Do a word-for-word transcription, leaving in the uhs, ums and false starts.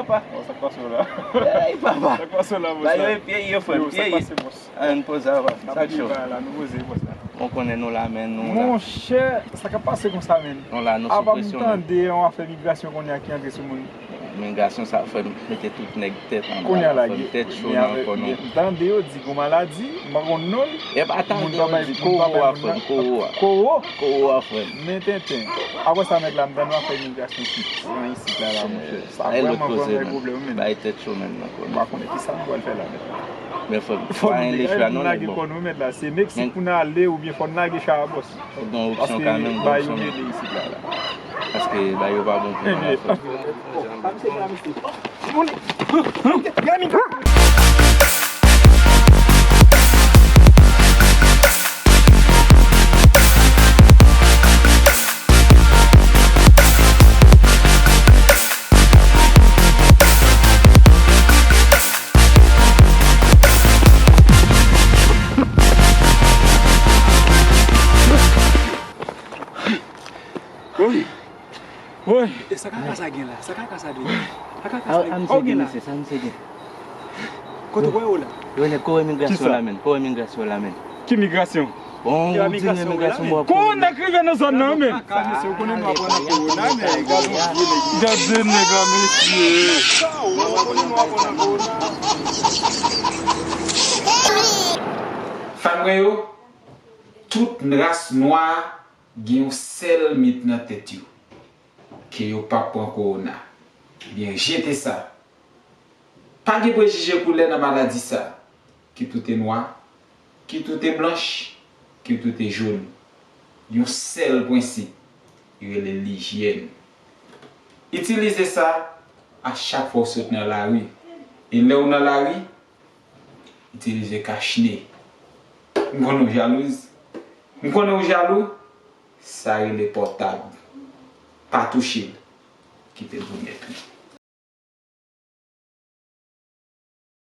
Bon, sa k pase w la? Ey, papa. Sa k pase w la, bòs la? Ba yo, e pye yo, frè, yo, sa k pase, bòs? Ann poze a, papa. Sa k cho? N ap viv bagay la, nou poze, bòs la. Bon, konnen nou la, men nou la. Monchè, sa k ap pase konsa, menn? Nou la, nou sou presyon, menn. Apa m tande yon afè migrasyon kounye a ki antre sou moun. Migrasyon sa fè m mete tout nèg tèt anba, fè m tèt cho nan kò nou. M tande yo di gon maladi, m pa konn non l. E pa tande yo di koro a, frè m, koro a. Koro? Koro a, frè m. Men tenten. Apre sa, mèt la, m tande w ap fè imigrasyon isit, nan isit la, la, monchè. Sa vrèman vrèman yon pwoblèm, menn. Bay tèt cho, menn, nan kò nou. M pa konnen kisa nou pral fè la, mèt la. Men frè m, fò nou lage kò nou, mèt la. Se Meksik pou n ale oubyen fò n lage cha a, bòs? Fò gen opsyon kanmenm, gen opsyon. Paske ba yo pa bon pou nou la, frè m. Woy! Woy! E sa kaka sa gen la? Sa kaka sa gen la? Sa kaka sa gen la? Sa misye gen la? Kote w wè yo la? Yo, nèg, kò imigrasyon la, menn. Kò imigrasyon la, menn. Ki migrasyon? Bon, ou di imigrasyon, bò. Kò nèg rive nan zòn nan, menn. Kaka, mesye, ou konnen nou ap pran nan kowona, men gade yon vye nèg. Gade nèg la, mesye. Ou konnen nou ap pran nan kowona. Fan mwen yo, tout ras nwa gen yon sèl mit nan tèt yo, ke yo p ap pran kowona. Ebyen, jete sa. Pa gen prejije koulè nan maladi sa. Kit ou te nwa, kit ou te blanch, kit ou te jòn. Yon sèl prensip, yo rele lijyèn. Itilize sa a chak fwa w sot nan lari. E lè w nan lari, itilize kach ne. M konnen w jalouz. M konnen w jalou. Sa rele pòtab. Pa touche l. Kite l pou nèt li.